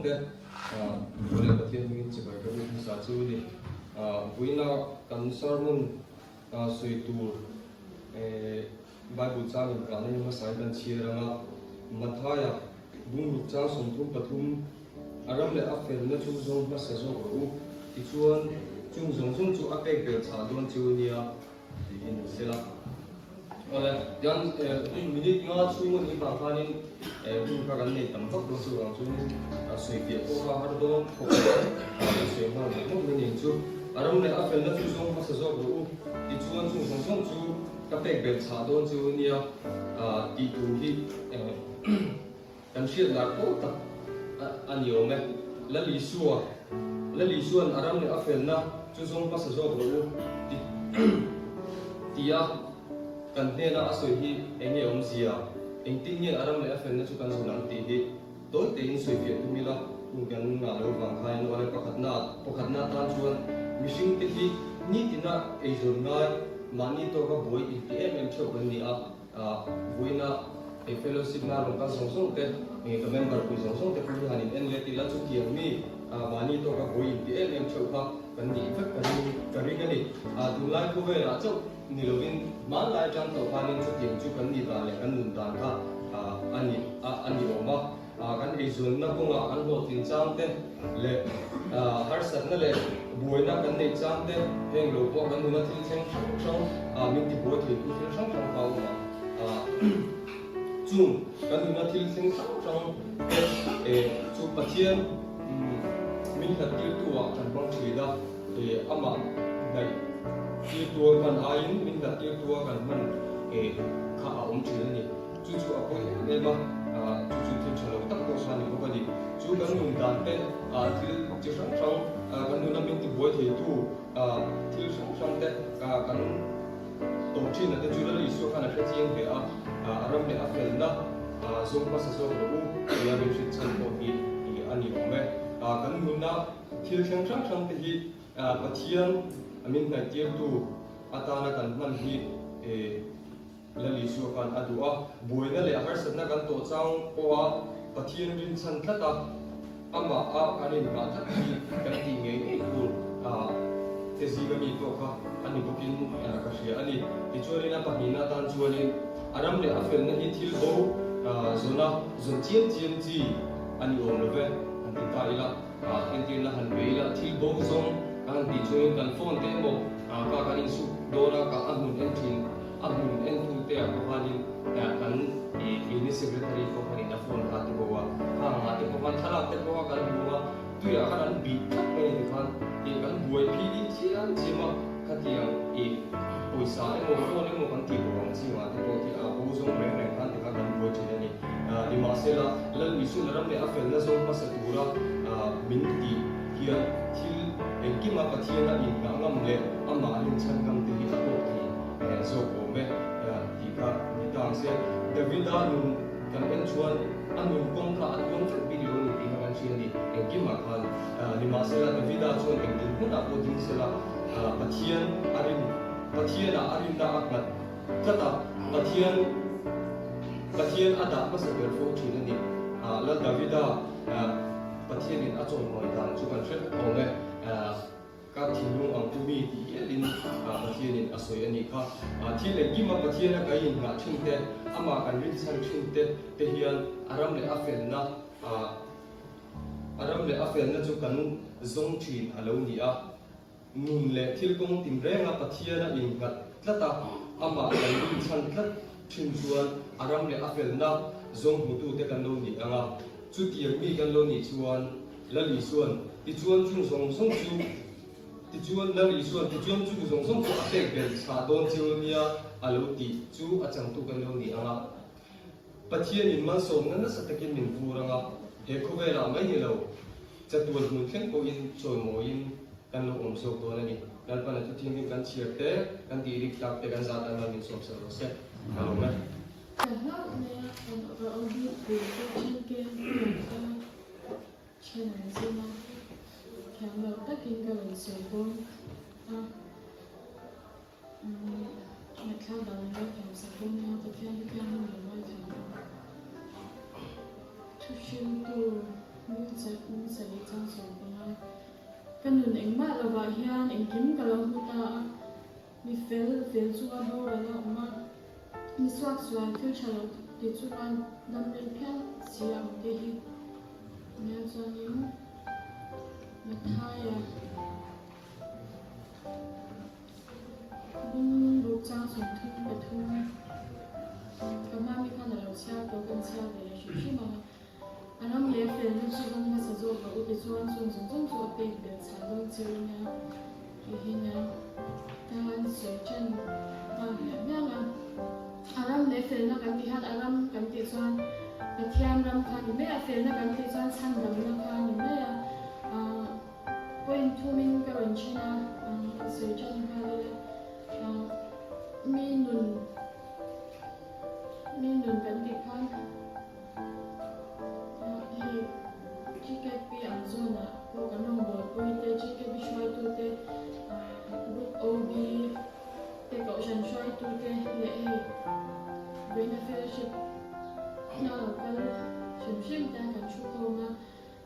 te Awle Pathian hmingin chibai ka buk hmasa chu a ni. Vawiina kan sermon sawi tur Bible chang inkahna hi hmasa in kan chhiar ang a, Mathaia bungruk chang 33 a ram leh a felna chu zawng hmasa zawk rawh u, tichuan chung zawng zawng chu a pek belh chhah dawn chu a nia. Tiin an sel a. Awle, tiang minute nga chhung a nih vang khanin hun kha kan nei tam vak lo chu vang chuanin sawi piah pawh kha har dawn khawp a, kan sawi nghal vek mawp mai nen chu. A ram leh a felna chu zawng hmasa zawk rawh u, tichuan chung zawng zawng chu ka pek belh chhah dawn chu nia tih tur hi Kan hriat lar pawl tak a ni awm e. Lal Isua, Lal Isua'n a ram leh a felna chu zawng hmasa zawk rawh u ti tia kan hnena a sawi hi eng nge awmzia? Engtin nge a ram leh a felna chu kan zawn ang tih hi tawi tein sawifiah tum ila hun kan ngah lo vang khain awle pakhatna pakhatna atan chuan mihringte hi nitina eizawn ngai mahni tawka buai inti em em theuh kan ni a. Vawiina he fellowship na rawn kal zawng zawng te, ka member pui zawng zawng te pawh hi han in en let ila chutiang mi mahni tawka buai inti em em theuh kha kan nih vek ka ring ka ring a ni. Tunlai khawvelah chauh ni lovin hmanlai atang tawh khanin chutiang chu kan nih dan leh kan nun dan kha a ni a ni awm a. Kan eizawnna kawngah kan hlawhtlin chang te leh harsatna leh buaina kan neih chang te heng lo pawh kan nuna thil thleng hrang hrang min tibuai theitu thil hrang hrang kha a awm a. Chung kan nuna thil thleng hrang hrang te chu Pathian min hlat tirtu ah kan hmang thin a, amah hnaih tirtu a hman aiin min hlat tirtu a kan hman kha a awm thin a ni. Chu chu a pawi em em a, chu chu thil tha lo tak pawh kha a ni bawk a ni. Chu kan nun dan te, thil chi hrang hrang, kan nuna min tibuai theitu thil hrang hrang te kan tawh thin a te chu Lal Isua khan a hre chiang hle a, a ram leh a felna zawng hmasa zawk rawh u tia min hrilh chhan pawh hi a ni awm e. Kan nuna thil thleng hrang hrang te hi Pathian min hnaihtirtu atana kan hman hi Lal Isua khan a duh a, buaina leh harsatna kan tawh chang pawha Pathian rinchhan tlat a, amah a kan inngah tlat hi kan tih ngei ngei tur te zinga mi pawh kha a ni bawkin ka hria a ni. Tichuanin a pahnihna atan chuanin a ram leh a felna hi thil bo zawna zawn chiam chiam chi a ni awm lo ve han ti ta ila, entirna han pe ila thil bo zawng kan han tih chuanin kan phone te emaw ka kan insuk dawn a, ka a hmun en thin. A hmun entute ah pawh khanin kan unit secretary pawh khanin a phone kha a ti bo a, khang ah te pawh khan thlalak te pawh a kan hmu a, tuiah khan an bih tlat mai a tikhan ih kan buai phili chiam chiam a, khatiang ih pawisa emaw phone emaw kan tih bo ang chi ah te pawh khi a bo zawng reng reng khan tikhan kan buai thin a ni. Nimahsela Lal Misuan ram leh a felna zawng hmasa tura min tih hian thil engkima Pathiana inngah ngam leh amah rinchhan ngam te hi a tawk thei. Zawk awm e tih kha ni ta ang se. Davida nun kan en chuan a nun kawng kha a tuang vek bik lo a ni tih kha kan hria a ni. Engkimah khan nimahsela Davida chuan engtin hmunah pawh ding sela Pathian a rin Pathianah a rinna a nghat tlat a, Pathian Pathian a dah hmasa ber fo thin a ni. Lal Davida Pathianin a chawimawi dan chu kan hre vek awm e. Ka thinlung ang pu mi tih hialin Pathianin a sawi a nih kha. Thil engkima Pathiana kan inngah thin te, amah kan rinchhan thin te te hian a ram leh a felna a ram leh a felna chu kan zawng thin a lo ni a. Nun leh thil kawng tinrenga Pathiana innghat tlat a, amah kan rinchhan tlat thin chuan a ram leh a felna zawng hmutute kan lo ni ang a. Chutiang mi kan lo nih chuan Lal Isuan, Tichuan chung zawng zawng chu, tichuan Lal Isuan, tichuan chung zawng zawng chu a pek belh chhah dawn cheu nia a lo tih chu a changtu kan lo ni ang a. Pathianin malsawmna nasa takin min vur ang a, he khawvelah mai ni lo, chatuan hmun thleng pawhin chawimawiin kan lo awm zawk dawn a ni. Lalpan a thuthiangin kan chhiar te, kan tih rik tlak te kan zat an mal min sawm sak rawh se. Ka lawm e. Ka hlauh mai a, kan audit tur pawh then keng ka Then an zin a, thiam lo takin ka rawn sawi dawn a, ngaihthlak dan an lo thiam sak dawn nia, Pathian hi thianghlim lo ngaithla ang. Thuhriltu. Bung sarih chang 15. Ka nun engmah lovah hian engkim ka lo hmu ta a, mi fel fel chunga boral a awm a, mi suaksual thil tha lo ti chunga dam rei phian si a awm te hi. Nia chuanin Mathaia Bung ruk chang 33 ka hma mi khan a lo chhiar tawh kan chhiar ve leh hrim hrim ang a. A ram leh felna chu zawng hmasa zawk a ute chuan chung zawng zawng chu a pek belh chhah dawn che u nia tih hi nia tan sawi ṭan nghal hmiah hmiah a. A ram leh felna kan tih hian a ram kan tih chuan Pathian ram kha a ni mai a, felna kan tih chuan chhandamna kha a ni mai a. Point thumin ka rawn ṭhen a, sawi ṭan nghal ila. Mi nun, mi nun kan tih khan. Hei GKP ang zawnah pawh kan rawngbawlpui te, GKP hruaitute, Group OB te kohhran hruaitute leh hei Vawiina Fellowship hna lo kal hrim hrim te an kan thu khawm a,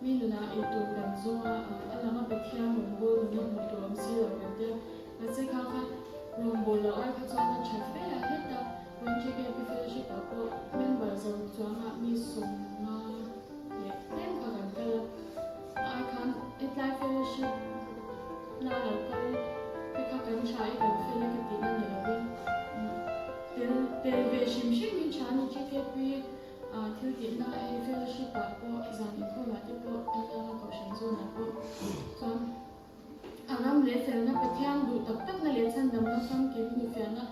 mi nunah eitur kan zawng a, a langa Pathian rawngbâwl nuna hmuh tur awm si lo kan tia, mahse kha kha rawngbâwl loh ai kha chuan a tha fe a heta. NGKP Fellowship ah pawh member zaruk chuangah mi 50 leh tlem kha kan kal a, a ai khan hetlai fellowship na lo kal te kha kan tha i kan fel a ka tihna ni lovin tel tel ve hrim hrim in tha a ni. GKP ah thil tihna hei fellowship ah pawh zan inkhawmah te pawh helanga kohhran zawnah pawh chuan A ram leh felna Pathian duh tak takna leh chhandamna famkim hmuhfiahna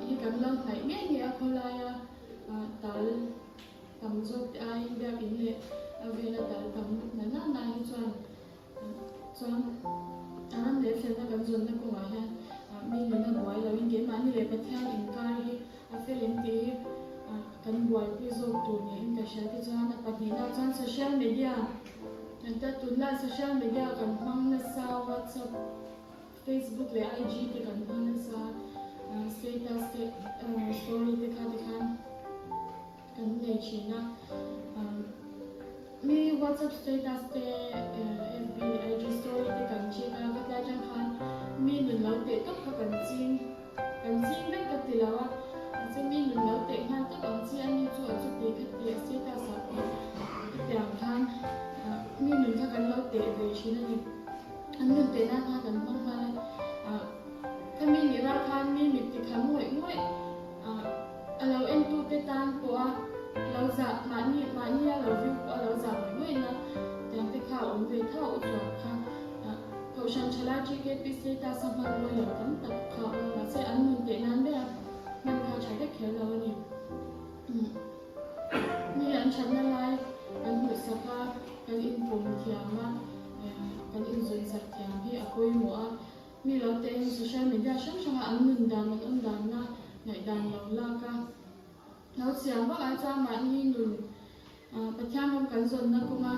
hi kan lo hnaih ngei ngei a, khawlaia tal tam zawk te aiin biakinn leh a vela tal tam na na na hi chuan chuan a ram leh felna kan zawnna kawngah hian mi nuna buai loin keimahni leh Pathian inkar hi a fel em tih hi kan buaipui zawk tur niin ka hria. Tichuan a pahnihna chuan social media Kan ta tunlai social media kan hmang nasa WhatsApp, Facebook leh IG te kan hmang nasa status te story te kha tikhan kan nei thin a mi WhatsApp status te FB leh IG story te kan check a khatlai atang khan mi nun lo teh tawp kha kan ching kan ching vek ka ti lo a mahse mi nun lo teh nghal tawp ang chi a ni chu a chuti kha ti a status ah pawh hetiang khan mi nun kha kan lo teh ve thin a ni an nun teh nan khan kan hmang nghal a khami nih ral khan mi mit ti kham ngawih ngawih a lo en tu te tan pawh a lo zah mahni mahni a lo view pawh a lo zah ngawih ngawih na tiang te kha a awm ve tho a uchuak kha. Kohhran thalai GKP status a hman mawi lo tam tak kha a awm a, mahse an nun teh nan ber a hman kha a tha vek kher lo a ni. Mi an thatna lai kan hmuhsak a, kan inpawm thiam a, kan inzawnsak thiam hi a pawimawh a. Mi lo tein social media hrang hranga an nun dan, an awm danna ngaihdan lo lak a, lo chiang vak ai chuan mahni nun Pathian ram kan zawnna kawnga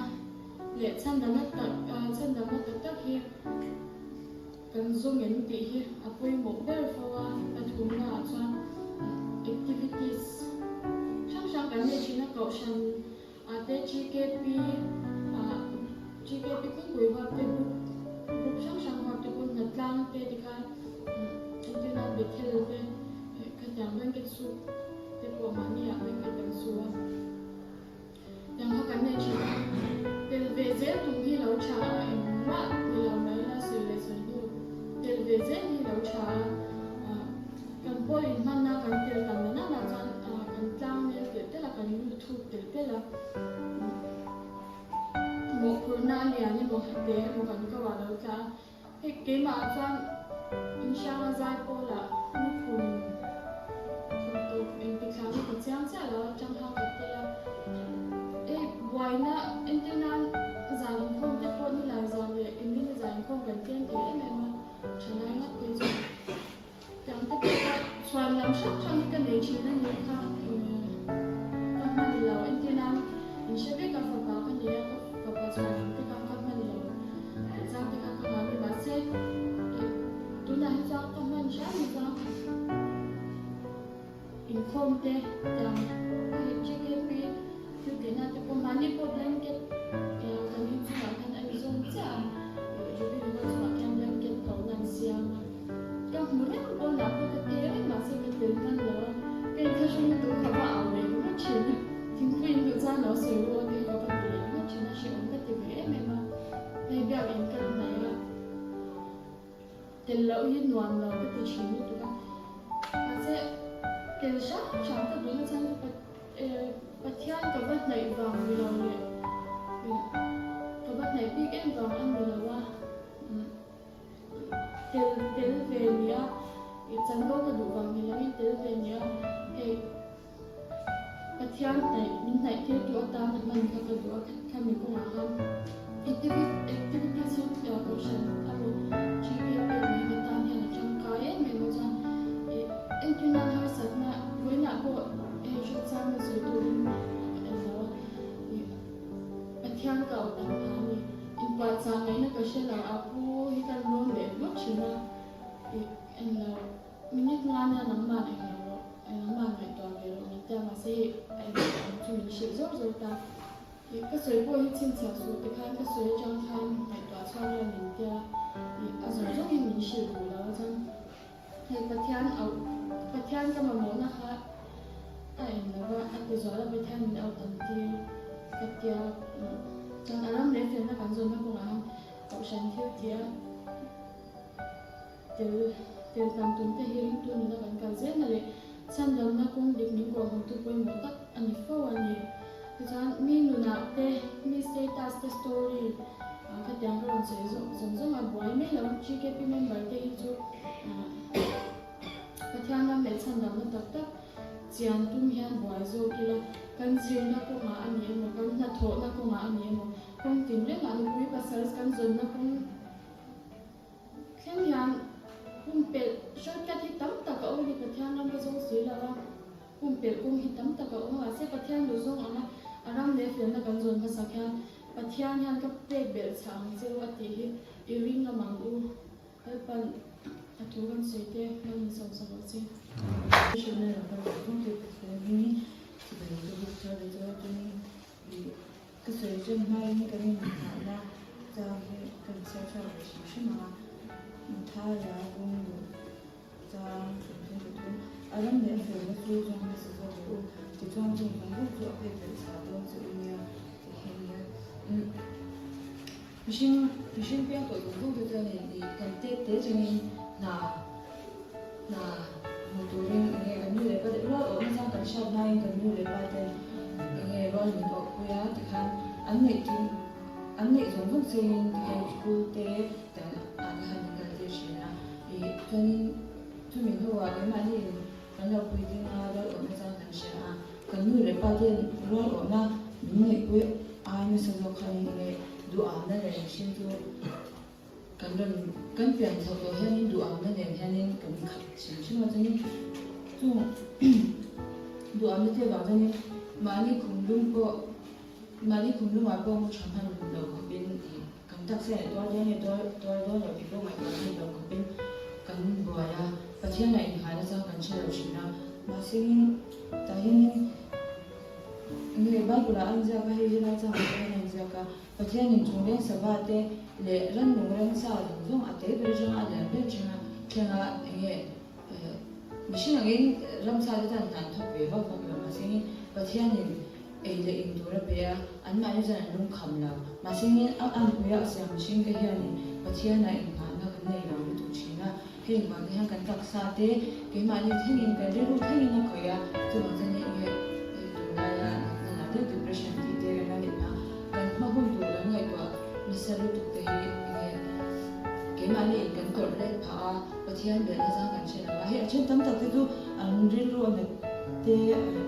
leh chhandamna tak chhandamna tak tak hi kan zawng em tih hi a pawimawh ber fo a, pathumna ah chuan activities hrang hrang kan nei thin a, kohhran ah te GKP ah GKP kawngpui huap te group group hrang hrang huap te pawh hnatlang te tikhan entirna Bethel te khatiang blanket soup te pawh mahni ah blanket kan su a. Tiang kha kan nei thin a, tel ve zel tum hi lo tha a, engmah ni lo mai la sawi leh sawi hnu, tel ve zel hi lo tha a, kan pawl inhmanna kan tel tam na nana chuan kan tlang nel telh telh a, kan lut thuk telh telh a, mawhphurhna a lian emaw te emaw kan ko ah lo tla a, Hei keimah ah chuan inhranga zai pawlah lukhum khum tawp engti thla chu ka chiang chiah lo a, changha ka tel a. Hei buaina entir nan zan inkhawm te pawh nilai zan leh inrinna zan inkhawm kan tlem thei em em a, thalai ngat phei chuan tiang te pawh kha chhuan lam hrang hrang hi ka nei thin a ni kha ka hman lo entir nan in hre vek a fapa ka nei a ka fapa chhuan lam te kha ka hman lo tih chang te kha ka ngah ni mahse tunah hi chuan ka hman hram ni chuan inkhawm te tiang hei GKP. Thil tihna te pawh mahni pawh blanket kan in chungah khan a inzawm chiah a, Jubilee Hall chungah khian blanket kohna an siam a. Ka hmu reng pawnah pawh ka te reng mahse ka tel hman lo a, ka inthlahrung lutuk kha va au leh ringawt thin a, thingpui in duh chuan lo sawi ru a tih kha ka va ti leh ringawt thin a, hrehawm ka ti ve em em a, hei biak in ka hnaih a, tel loh hi nuam lo ka ti thin lutuk a, mahse tel hrang hrang ka duhna chuan Pathian ka va hnaih vang ni lo leh ka va hnaih bik em vang a ni lo a. Tel tel ve nia, i chanvo ka duh vang ni loin tel ve nia, hei Pathian hnaih min hnaih tir tu atan a hman kha ka duh a, khami kawngah khan activities hi kohhran emaw GKP emaw hi ka tan hian a tangkai em em a chuan i entir nan harsatna vawiinah pawh hei hriatchangna sawi turin ka en lo a, i Pathian ka auh tam phah a ni. Inpuahchah ngaihna ka hre lo, a pu hi ka rawn leh ringawt thin a, i en lo, minute nga nia nangman eng lo rawh, nangman ngaihtuah ve rawh min tia mahse hei a inpuah ang chu min hrilh zawr zawr ta. I ka sawi pawh hi chhinchhiah suh tikhan ka sawi atang khan ngaihtuah chhuak ila min tia, i a zawng zawngin min hrilh duh lo a chuan hei Pathian auh, Pathian ka mamawhna kha a en lo va, a ti zual a, Pathian min auh tam tir ka tia. Chuan a ram leh felna kan zawnna kawngah hian kohhran thil tia tel tel tam tum te hi ringtu nuna kan kal zelna leh chhandamna kawng dik min kawhhmuhtu pawimawh tak a ni fo a ni. Tichuan mi nunah te, mi status te story khatiang ka rawn sawi zawng zawng a buai mai lo. GKP member te hi chu Pathian ram leh chhandamna tak tak chian tum hian buai zawk ila, kan zirna kawngah a ni emaw, kan hnathawhna kawngah a ni emaw, kawng tin rengah nupui pasal kan zawnna kawng thleng hian pumpelh shortcut hi tam tak a awm a ni. Pathian ram ka zawng si lo a, pumpelh kawng hi tam tak a awm a, mahse Pathian duh zawng anga a ram leh felna kan zawn hmasak hian Pathian hian ka pek belh chah ang che u a tih hi i ring ngam ang u. Lalpan a thu kan sawi te hmang in sawm sak rawh se. Hrilhna lam ka rawn thung tih Pathian hi chibai ka buk char ve chu chuanin ih ka sawi ṭan hmain kan inhahna chang hi kan chhiar chhuak ve hrim hrim ang a, Thara bung duh chang 33 a ram leh a felna chu zawng hmasa zawk rawh u tichuan chung zawng zawng chu a pek belh chhah dawn che u nia tih hi a nia. Mihring mihring piang tawh zawng zawng te chuan in ih kan tet te chungin hna hna hmu turin eng nge kan nu leh pa te rual awhna chang kan hriat hmain kan nu leh pa ten eng nge rual min awh pui a tikhan an neih chu an neih zawng zawng chengin tikhan school te dan ah te khan min kal tir thin a ih chuanin chumi hnuah keimahni in kan lo puitling a rual awhna chang kan hria a kan nu leh pa ten rual awhna min neihpui ai nasa zawk khan eng nge Duhamna leh mihring chu kan rawn kan pian chhoh tawh hianin duhamna nen hianin kan khat hrim hrim a chuanin chung duhamna te vang chuanin mahni khum lum pawh mahni khum lumah pawh mu tha hman lo khawpin ih kan taksa leh tuar dawn nge tuar tuar dawn lo tih pawh ngaihtuah hman lo khawpin kan buai a Pathianah inhahna chang kan hre lo thin a mahse tah hianin Nge Bible ah an ziak a, hei helai changah pawh hian an ziak a, Pathianin chung leng sava te leh rannung rengsa zawng zawng a tel ber atanga a lian ber atanga thlenga enge mihring angin ramsa te chuan hna an thawk ve vak vak lo mahsengin Pathianin ei leh in tur a pe a, anmahni chuan an lungkham lo. Mahsengin a anpuia a siam mihring te hianin Pathianah inngahna kan nei lo lutuk thin a, heng vang te hian kan taksa te keimahni thlengin kan rilru thlengin a khawih a, chuvang chuan hei nge hei tunlaia natna lar deuh depression tih te kan la neih phah, kan hma hun tur kan ngaihtuah nasa lutuk te hi enge keimahni in kan tawrh let phah a, Pathian belhna chang kan hre lo a, hei a then tam tak te chu an rilru a nat te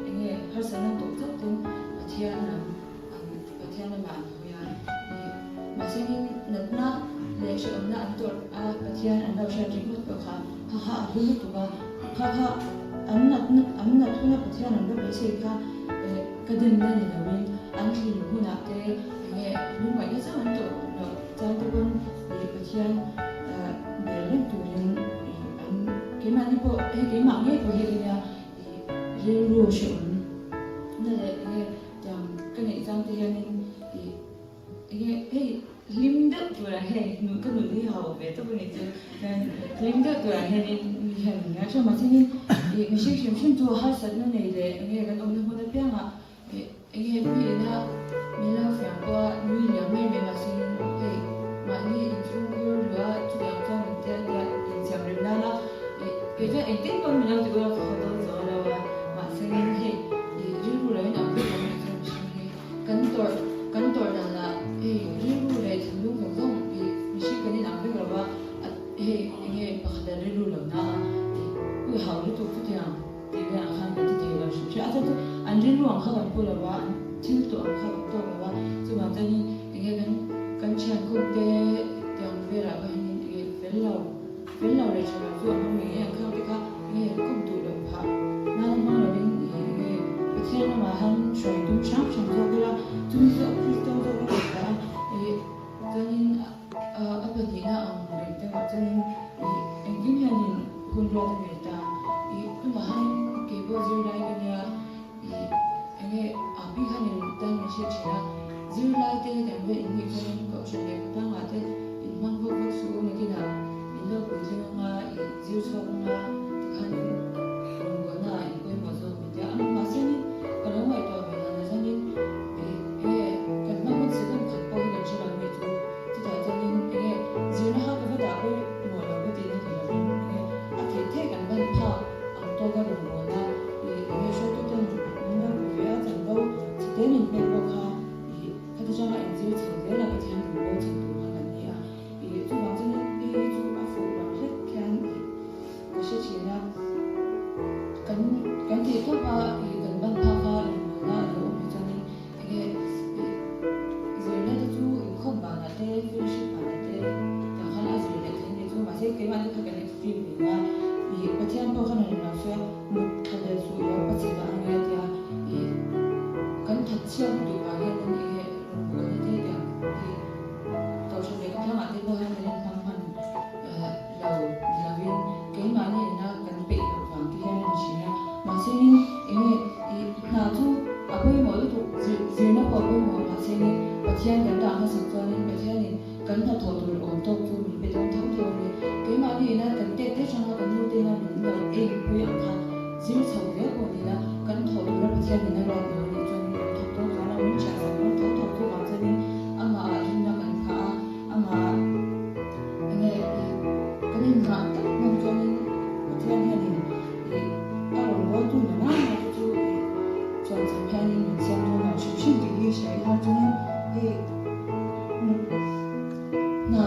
enge harsatna tawh chauh ten Pathian lam an Pathian lamah an hawi a, ih mahse heng natna leh hrehawmna an tawrh a Pathian an lo hriat ringawt pawh kha ha ha a hlu lutuk a, kha kha an natna an nat huna Pathian an va beisei kha eh ka demna ni loin an hlim hunah te enge lungngaihna chang an tawrh loh chang te pawn ih Pathian eh bel reng turin ih an keimahni pawh hei keimah ngei pawh hi ania ih rilru hrehawm na leh enge tiang. Hei hlim deuh turah hian nun ka nun hi hau ve tawp a nih chu. Hlim deuh turah hianin mi hian min ngai theuh mahse nin ih mihring hrim hrim chu harsatna nei leh eng nge kan awmna hmun apiangah ih eng nge mi ina min lo fiam pawh a nui liam mai mai mahse nin hei mahni inchhungkhur luah chutiang chuan min tia tia insiam rem nana ih kei chuan engtin pawn min lo ti ula ka haw dawn zo lo a mahse nin hei ih rilru lo in ang vek lo nih chuan mihring hi Kan tawrh kan tawrh danah hei rilru leh thinlung zawng zawng ih mihring kan inang vek lo va, a hei eng nge pakhat a rilru lo na a ih ui hau lutuk chutiang tih vel ang khan kan ti thei lo hrim hrim a, chuan chu an rilru ang kha kan pu lo va, an thil tawh ang kha kan tawk lo va, chuvang chuanin eng nge kan kan thiankhawm te tiang velah pawh hianin eng nge fel lo fel lo leh tha lo chu an awm ngei ngei ang khang te kha eng nge kawp duh loh phah nana hmang lovin ih eng nge Pathian lamah han hruai tum hrang hrang zawk ila chumi chu a Kristian zawk a ni ta a ih chuanin a pahnihna ang reng deuhah chuanin ih engkim hianin hun ruat a nei ta ih tunah han keipawh zirlai ka nia ih eng nge a bik hianin tan min hriat thin a zirlai te kan vel in nih chuanin kohhran leh khawtlangah te inhmang vak vak suh u nakinah in lo puitling anga ih zir chhuak anga tikhanin rawngbawlna ah in pawimawh zawk min tia a mahse nin ka lo ngaihtuah ve dan ah chuanin ih enge kan hma hun second khat pawh hi kan hre lo nih chu chutah chuanin enge zirna kha ka va dah pawimawh lo ka tihna ni lovin enge a theih theih kan ban phak ang tawka rawngbawlna ih enge hruaitu ten min lo pui ve a chanvo chhe te min pek pawh kha ih khati changa inzir chho zel a Pathian rawnbawl chho tur kha kan ni a. Ih chuvang chuan hei hi chu a fuh lo hlek khian ih ka hre thin a, kan kan tih tawp a ih kan ban phak a rawngbawlna a lo awm hi chuanin enge ih zirna te chu inkhawm banah te fellowship banah te tiang khan a zir leh theih a ni chu mahse keimahni kha kan extreme ve a ih Pathian pawh khan a rawn lo sawi a mut tha leh suh lo a chhe dah ange a tia ih kan that chhiat lutuk vang hian enge rawngbawlna te tiang hi Kohhran leh khawtlangah te pawh hian kan inhmang hman lo ni lovin keimahni ina kan peih loh vang te hian a ni thin a. Mahsein enge ih hna chu a pawimawh lutuk zirna pawh a pawimawh mahsein Pathian kan dah hmasak chuanin Pathianin kan hnathawh tur awm tawk chu min pe dawn tho tho a ni. Keimahni ina kan tet te atanga kan nu te ina min lo engpui ang khan zir chho zel pawh ni ila kan thawh tura Pathianin a ruat lo a nih chuanin kan thawk dawn chuan a min hriatsak dawn tho tho chuvang chuanin Amah rinna kan phah a, amah enge ih kan inngah tak hman chuanin Pathian hianin ih a rawn rualtu na nana te chu ih chuancham hianin min siam dawn lo hrim hrim tih hi hria ila chuanin hei hna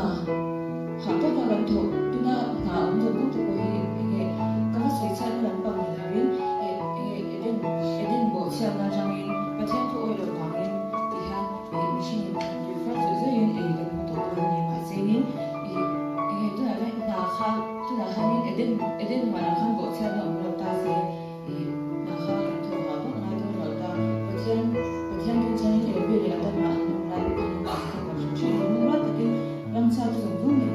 hah taka kan thawh tuna hna awm zawk zawk te pawh hi enge ka va sawi chhiatna lampang ni lovin ih enge Eden Eden bawhchhiatna atangin Pathian thu awih loh vangin tih hian Ih mihring in kan tui far zawih zawihin ei kan hmu tawh dawn a ni mahsein ih enge tunah hian hna kha tunah khanin Eden Eden huanah khan bawhchhiatna awm lo ta se ih hna kha kan thawh hah vak ngai dawn lo ta Pathian Pathian rin chhanin Evi leh Adama an awm lai pawh khanin an thawk lo hrim hrim lo nula takin ramsa chu zawng zawng in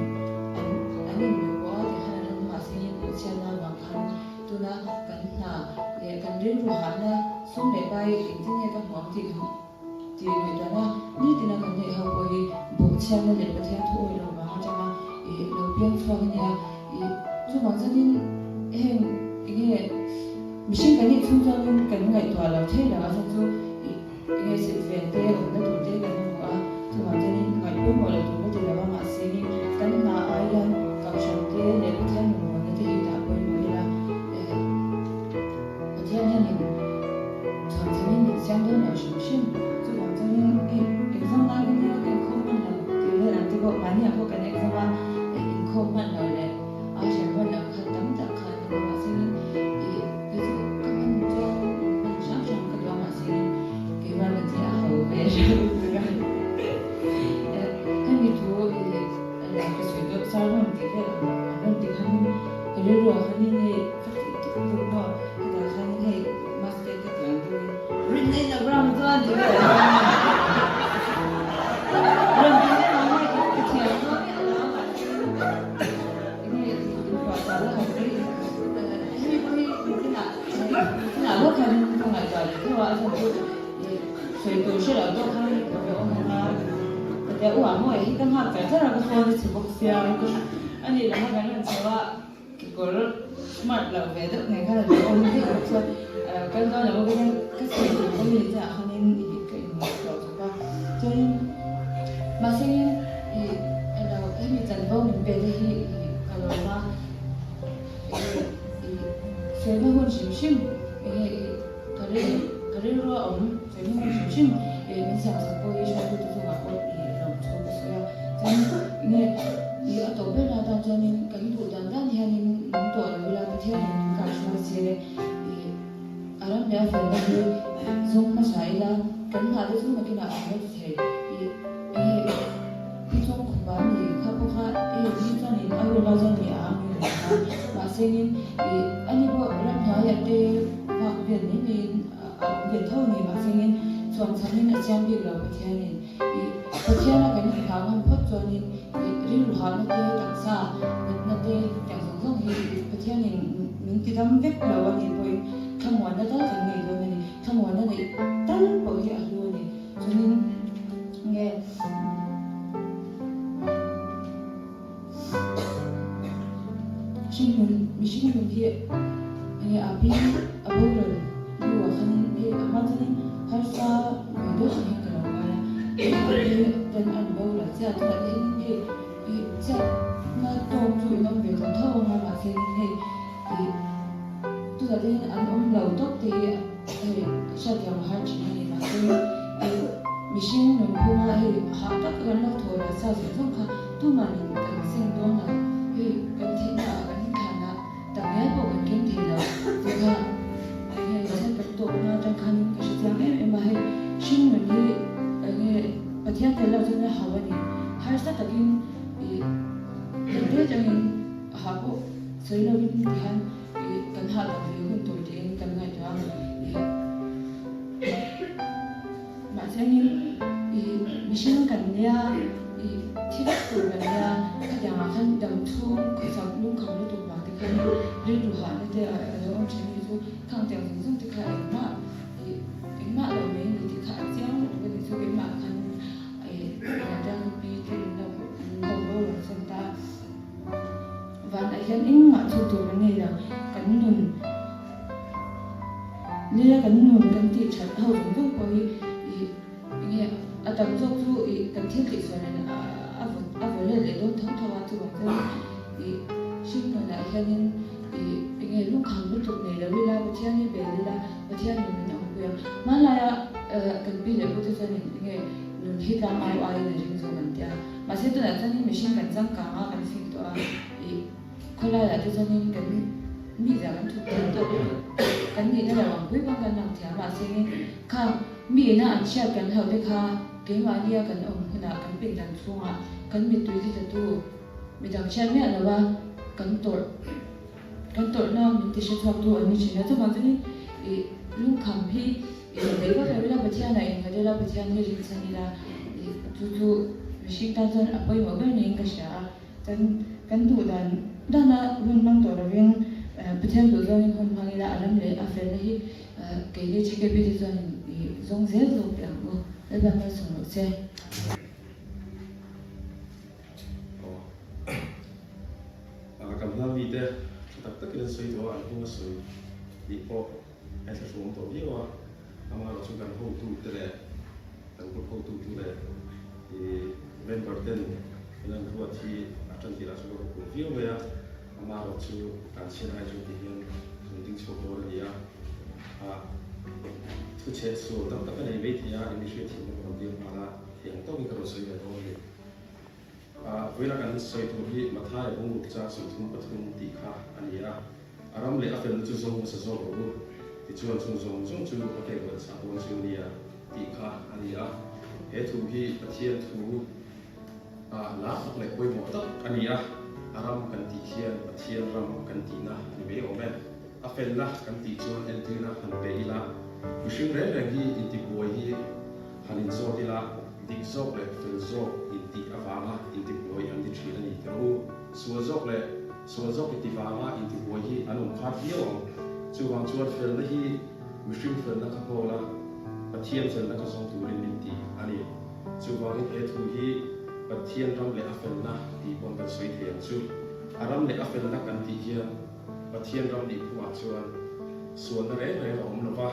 an an inbe pawh a tikhan an awm mahsein bawhchhiatna avang khan tuna kan hna leh kan rilru hahna sum leh pai engtin nge ka hmu ang tih kan Tih ngaihtuahna nitina kan neih ho pawh hi bawhchhiatna leh Pathian thu awih loh vang atanga ih lo piang chhuak a nia. Ih chuvang chuanin heng enge mihring kan nih chhung chuanin kan ngaihtuah lo thei lo a chhan chu ih enge silhfen te awmna tur te kan hmu a, chuvang chuanin ngaih pawimawh lo tur ka ti lo a mahse kan hna ai hian kohhran te leh Pathian rawngbawlna te hi dah pawimawh ila eh Pathian hianin Chhan chhanin min siam dawn lo hrim hrim. Chuvang chuanin hei exam lai ka nia ka inkhawm hman lo tih vel ang te pawh mahniah pawh kan exam a, inkhawm hman lo leh a hran hman lo kha tam tak kha an awm a mahsengin ih kei chu ka hman chuan hman hrang hrang ka duh a mahsengin keimah ka ti a ho ve hrang tuk a. Hemi thu ih ka sawi deuh sermon tih vel ang an rawn ti khanin ka rilru ah khanin hei ka tih tuk tuk maw hetah khanin hei Maste te tiang deuhin rinna in Abraham chuan ti vel a rawn ti vel ang hei ka thiam dawn miah lo a mahse enge inphuah chah la han rei hemi pawh hi nitinah nitinah bawk khan ka ngaihtuah leh theuh a a chhan chu sawi tur hre lo tawk khan ka va awm ang a ka tia. U Amawi hi ka nghak char char a, ka phone a chhe bawk sia, a nih leh kha kan rawn chho a, kekawr smart loh ve deuh nen khan a lo awm daih bawk chuan kal dawn lo bawk in ka sawi tur pawh hi chiah khanin ih ka inngaihtuah chawp a, chuanin mahse ih elo hemi chanvo min pe te hi ih ka lawm a, ih ih sawina hun hrim hrim enge ih ka ril ka rilru a awm sawina hun hrim hrim ih min siam sak pawh hi hruaitute chungah pawh ih lawm thu ka sawi a, chuan enge ih a tawp ber na atan chuanin kan duh dan dan hianin min tawh lo ila Pathianin min kaihhruai se ih a ram leh a felna hi zawng hmasa ila kan hnah te chu nakinah kan la ti thei ih enge ih pu chawng khawpa ni kha pawh kha hei ni chuanin a hun lai chuan mi a ang in a lang a mahsengin ih ani pawh ramhnuaiah te vak vel mai maiin a awm ve tho a ni mahsengin chhuanchhamin a siam bik lo Pathianin ih Pathiana kan inhlau ngam phawt chuanin ih rilru hahna te taksa natna te tiang zawng zawng hi ih Pathianin min ti dam vek lo a nih pawhin thlamuanna tal kan nei dawn a ni. Thlamuanna neih tal pawh hi a hlu a ni. Chuanin nge hringnun mihring nun hi enge a pi a boral hnuah khanin hei a hma chuanin harsa ve deuh ang hian ka lo ngai a. Hei a pi ten an boral chiah tunah te hianin hei ih chhiatna tawk chu in awm ve tawh tho ang a mahse hei ih tunah te hian an awm lo tawp te hi hei hriatthiam a har thin a ni mahse ih mihring nunphunga hei hah tak kan lo thaw rah sa zawng zawng kha tumanin kan seng dawn lo hei kan thihna ah kan thlan ah takngial pawh kan keng thei lo tih kha hei chhiat kan tawkna atang khanin ka hrechiang em em a hei hring nun hi enge Pathian tel lo chuan a hau a ni. Harsa takin ih tel atangin ha pawh sawi lovin tihian ih kan hahdam ve hun tur tiin kan ngaihtuah a. Ih mahsengin ih mihring kan nia ih thi vek tur kan nia khatiangah khan dam chhung khawsak lungkham lutuk vang te khan rilru hahna te a lo awm thin hi chu khang tiang zawng zawng te kha engmah Ih, engmah lo mai ni tih kha a chiang lutuk a ni chu keimah khan ih Raja ka pi te min lo min lo boral san ta a, vanah hian engmah chhut tur kan nei lo, kan nun nia kan nun kan tih that ho zawng zawng pawh hi ih enge a tam zawk chu ih kan thil tih sual in a a vaw let leh dawn tho tho a chuvang chuan ih hringnunah hianin ih enge lungkham lutuk nei lo ila Pathian hi bel ila. Pathian nun min awmpui a, hmanlaia kan pi leh pute chuan eng nge nun hi tlang au aiin a ring zawk an ti a, mahse tunah chuanin mihring kan changkang a, kan fing tawh a, ih khawlaiah te chuanin kan mizia kan thup thiam tawh lutuk, kan nihna lo ang pui pawn kan lang thiam, mahse khang mi ina an hriat kan hlauh te kha keimahnia kan awm hunah kan pindan chhungah kan mittui ti tatu midang hriat miah lova kan tawrh. Kan tawrhna min ti hre chhuak tu an ni thin a, chuvang chuanin ih lungkham hi ih neih vak lo ila Pathianah innghat ila Pathian hi rinchhan ila ih chu chu mihring tan chuan a pawimawh ber niin ka hria a, chuan kan duh dan dana hun hmang tawh lovin Pathian duh zawngin hun hmang ila a ram leh a felna hi kei leh GKP te chuan ih zawng zel zawk teh ang u, Lalpa hmelchhawm rawh che. Aw. Kan hma mite tha tak takin an sawi tawh a, an hnung a sawi tih pawh a inthlahrung awm tawh viau a. Amaherawhchu kan hotute leh kan group hotute leh ih member ten an an ruat hi a tan tirah chuan ka huphurh viau mai a. Amaherawhchu kan chhiat ai chu ti hian zun ding chhuak dawn a ni a. Thu chheh sual tak tak a nei mai thei a, in mihriat thiamna ka rawn dil nghal a, thiam tawkin ka rawn sawi ve dawn a ni. Vawiina kan sawi tur hi Mathaia bungruk chang 33 tih kha a ni a, a ram leh a felna chu zawng hmasa zawk rawh u, tichuan chung zawng zawng chu a pek belh chah dawn chu nia tih kha a ni a. He thu hi Pathian thu ah lar tak leh pawimawh tak a ni a, a ram kan tih hian Pathian ram kan tihna a ni mai awm e. A felna kan tih chuan entirna han pe ila, mihring reng reng hi intibuai hi han inzawt ila, Dik zawk leh fel zawk intih avanga intibuai an ni thin a ni teh u. Sual zawk leh sual zawk inti vanga intibuai hi an awm khat viau ang. Chuvang chuan felna hi mihring felna kha hnawl a, Pathian felna kha zawng turin min ti a ni. Chuvangin he thu hi. Pathian ram leh a felna tih pawn kan sawi thei ang chu. A ram leh a felna kan tih hian Pathian ram nih phungah chuan sualna reng reng a awm lo va,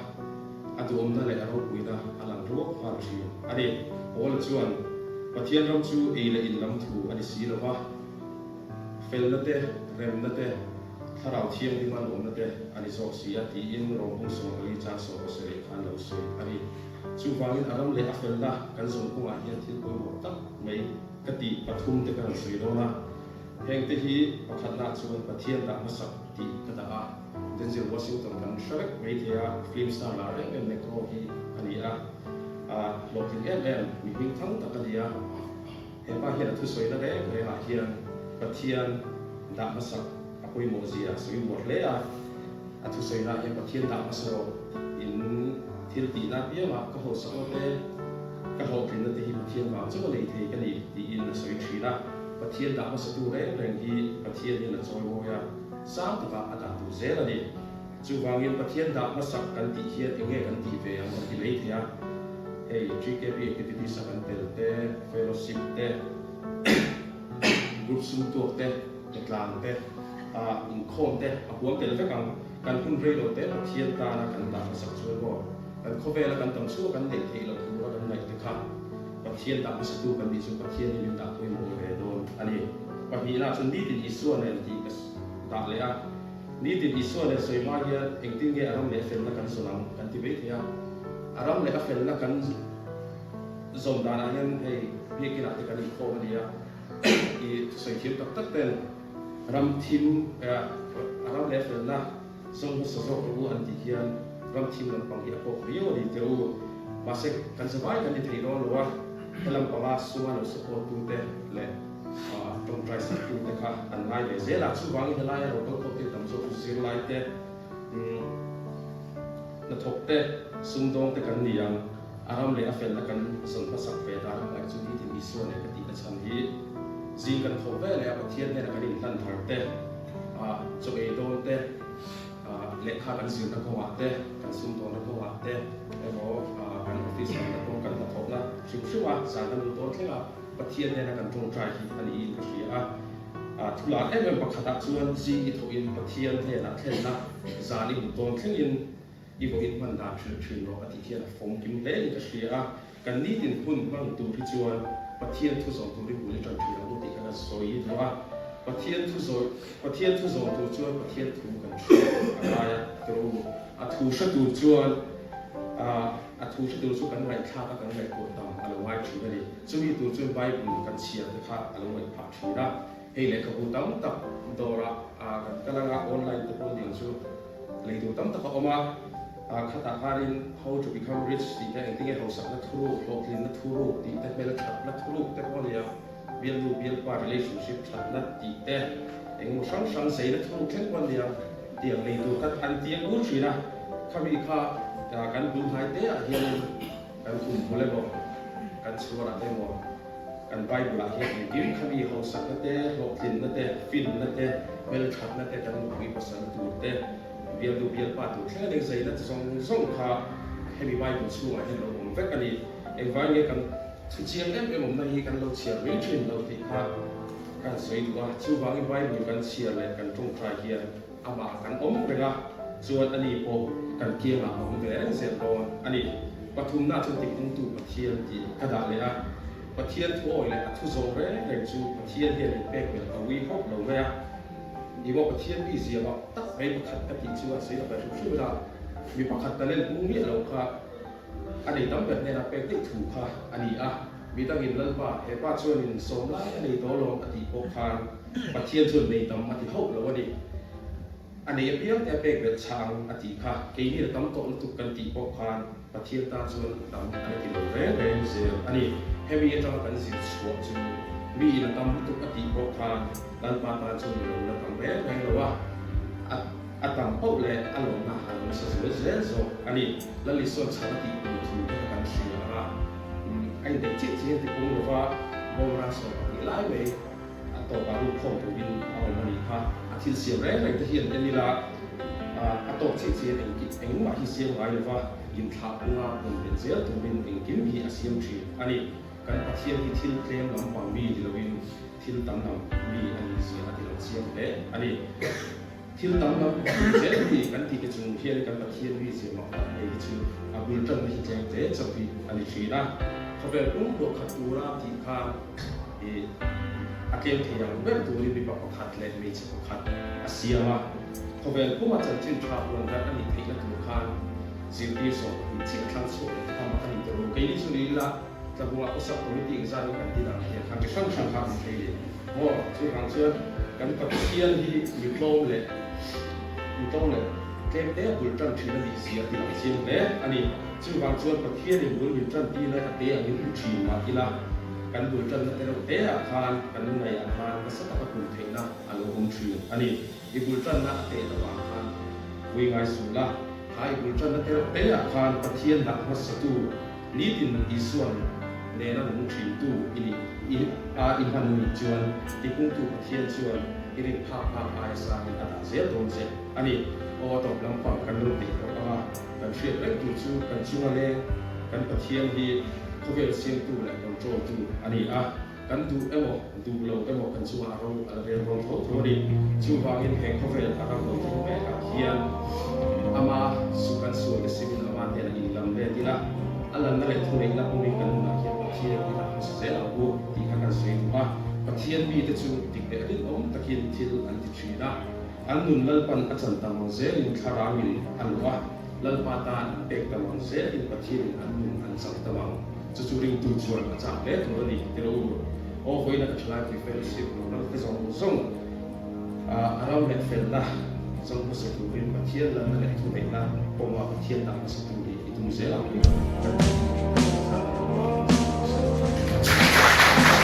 a duhawmna leh a ropuina a lang ruak nghal thin a ni. Paula chuan, Pathian ram chu ei leh in lam thu a ni si lo va, felna te, remna te, Thlarau Thianghlim a lawmna te a ni zawk si a tiin Rawng 14 chang 17 khan lo sawi a ni. Chuvangin a ram leh a felna kan zawm kawngah hian thil pawimawh tak mai ka tih pathum te ka rawn sawi dawn a. Hengte hi pakhatna chuan Pathian dah hmasak tih ka dah a, Denzel Washington kan hre vek mai thei a, film star lar em em Negro hi a ni a, hlawhtling em em mi hmingthang tak a ni a. He pa hian a thusawina reng rengah hian Pathian dah hmasak a pawimawh zia a sawi uar hle a. A thusawinaah hian Pathian dah hmasa rawh in thil tihna apiangah ka hawsakna te, ka hlawhtlinna te hi Pathian vang chauh a nei thei ka ni tiin a sawi thin a. Pathian dah hmasatu reng reng hi Pathian hian a chawimawi a, sang takah a dah duh zel a ni. Chuvangin Pathian dah hmasak kan tih hian eng nge kan tih ve ang kan ti mai thei a, hei GKP activities a kan tel te, fellowship te, group sumtuak te, hnatlang te, ah inkhawm te a huam tel vek ang. Kan hun rei lo te Pathian tana kan dah hmasak chuan maw kan khawvela kan tam chhuah kan neih theih loh tura kan ngaih te kha Pathian dah hmasatu kan nih chu Pathian hi min dah pawimawh ve dawn a ni. Pahnihna chuan nitin Isua nen tih ka dah leh a. Nitin Isua leh sawi hma hian engtin nge a ram leh a felna kan zawn ang kan ti mai thei a. A ram leh a felna kan zawn danah hian hei biakinah te kan inkhawm a ni a, i sawi thiam tak tak ten ram thim a ram leh a felna zawn hmasa zawk rawh u an tih hian ram thim lampang hi a kawk riau a ni teh u. Mahse kan zavai kan ni thei dawn lo a, he lampanga suma lo support tute leh Tawngtai saktute kha an ngai ve zel a, chuvangin helaia lo kal khawp te tam zawk chu zirlai te, hnathawk te, sumdawng te kan ni ang. A ram leh a felna kan zawn hmasak ve dan a ngaih chu nitin Isua nen ka tihna chhan hi zing kan thawh ve leh a Pathian hnena kan inhlan thar te, chaw ei dawn te, lehkha kan zirna kawngah te, kan sumdawnna kawngah te emaw kan office kalna kawng kan hnathawhna hrim hrim a zan kan lut dawn thleng a. Pathian nena kan tawngtai hi a niin ka hria a. Thulan em em pakhatah chuan zing i thawhin Pathian hnenah thlenna zan i hmu tawn thlengin i vawiin hman dan hrilh thin rawh a tih hian a fawmkim hle in ka hria a. Kan nitin hun hmang tur hi chuan Pathian thu zawm turin bul i tan thin ang u tih kha ka sawi duh a. Pathian thu zawi Pathian thu zawm tur chuan Pathian thu kan hriat a ngai a ti rawh u. A thu hre tur chuan a thu hre tur chu kan ngaihthlak a kan ngaihtuah tam a lo ngai thin a ni. Chumi tur chuan Bible kan chhiar te kha a lo ngaih phah thin a, hei lehkhabu tam tak dawrah kan kal anga online te pawh aniang chu lei tur tam tak a awm a, khatah khanin How to become rich tih te engtinge hausakna thuruk, hlawhtlinna thuruk tih te, hmelthatna thuruk te pawh ania, bialnu bialpa relationship thatna tih te, engemaw hrang hrang zeina thuruk thleng pawh aniang tiang lei tur kha an tiang bur thin a, khami kha kan bul hnai te ah hianin Kan kum bul emaw, kan chhuarah te emaw, kan Bible-ah hian engkim kha mi hausakna te, hlawhtlinna te, finna te, hmelthatna te, kan nupui pasal tur te, bialnu bialpa tur thleng a eng zeina te zawng zawng kha hemi Bible chhungah hian lo awm vek a ni. Engvai nge kan thu chiang em em awmna hi kan lo chhiar mai thin lo tih kha kan sawi duh a. Chuvangin Bible kan chhiar leh kan tawngtai hian Amah kan awm reng a, chuan ani pawh kan kiangah a awm ve reng zel dawn a ni. Pathumna chuan tipungtu Pathian tih ka dah leh a. Pathian thu awi leh a thu zawng reng reng chu Pathian hian in pek belh a ui hawk lo mai a. Ni maw Pathian mi zia mak tak mai pakhat ka tih chu an sawi tak hrim hrim ila, mi pakhat talent pung miah lo kha a nei tam ber hnenah pek daih thu kha a ni a. Mi dangin Lalpa, he pa chuanin sawm lai a nei tawh lawm a tih pawh khan Pathian chuan nei tam a ti hauh lo a ni. A nei apiang te a pek belh chhah ang a tih kha keini la tam tawh lutuk kan tih pawh khan Pathian tan chuan tam a la ti lo reng reng zel a ni. Hemi atanga kan zir chhuah chu mi in a tam lutuk a tih pawh khan Lalpa tan chuan i lo la tam reng reng lo a, a a tam pauh leh a lawmna a lo nasa zual zel zawk a ni. Lal Isuan chham a tih tur thu te kha kan hria ang a, a indaih chiah chiah hian ti pung lova bawmrang 12 lai mai a tawpah lut khawm turin a awm a nih kha. A thil siam reng reng te hian en ila a tawk chiah chiah hian engmah hi siam ngai lova inthlah punga pun belh zel turin engkim hi a siam thin a ni. Kan Pathian hi thil tlem lampang mi ni loin thil tam lam mi a nih zia a ti lang chiang hle a ni. Thil tam lam ni zel a ni kan tih te chung hian kan Pathian mi zia mak tak mai hi chu a bul tanna hi tlem te chauh hi a ni thin a. Khawvel pum luah khat tura tih khan i a tlem thei ang ber turin mipa pakhat leh hmeichhe pakhat a siam a. Khawvel puma chanchin tha huan darh a nih theihna tur khan zirtir 12 chiah thlang chhuak leh ta mak a ni tawh lo. Keini chu ni ila Tlabunga khawsak committee engzat in kan ti dan hian khan mi hrang hrang kha an thei leh maw? Chuvang chuan kan Pathian hi mi tlawm leh mi tlawm leh tlem te a bul tan thin a nih zia a ti lang chiang hle a ni. Chuvang chuan Pathianin bul min tan tir lai a te angin hmu thin mah ila kan bul tanna te reuh te ah khan kan ngaihah khan nasa taka pun theihna a lo awm thin a ni. I bul tanna a teh loh ah khan vui ngai suh la, kha i bul tanna te reuh te ah khan Pathian dah hmasatu Nitin Isuan nena nung thintu i nih i a i hman a nih chuan tipungtu Pathian chuan i rin phak phak aia sangin a dah zel dawn che a ni. Aw a tawp lampang kan rawn neih tawh anga kan hriat reng tur chu kan chunga leng kan Pathian hi khawvel siamtu leh control tu a ni a. Kan duh emaw, duh lo emaw kan chungah a ro a la rel dawn tho tho a ni. Chuvangin he khawvel a ram lo thleng mekah hian ama su kan sual te simin ama hnenah inlam let ila, a lanna leh thuneihna awmin kan nunah hian Pathian i dah hmasa zel ang u tih kha kan sawi duh a. Pathian mite chu dik leh rinawm takin thil an ti thin a, an nun Lalpan a chan tam ang zelin thlarauin a luh a, Lalpa tan an pek tam ang zelin Pathianin an nun an chang tam ang. Chu chu ringtu chuan a chak hle tur a ni ti rawh u. Aw vawiin a ka thalai pui fellowship lo ral te zawng zawng a ram leh felna zawng hmasa turin Pathian lanna leh thuneihna pawma Pathian dah hmasa tur hi i tum zel ang.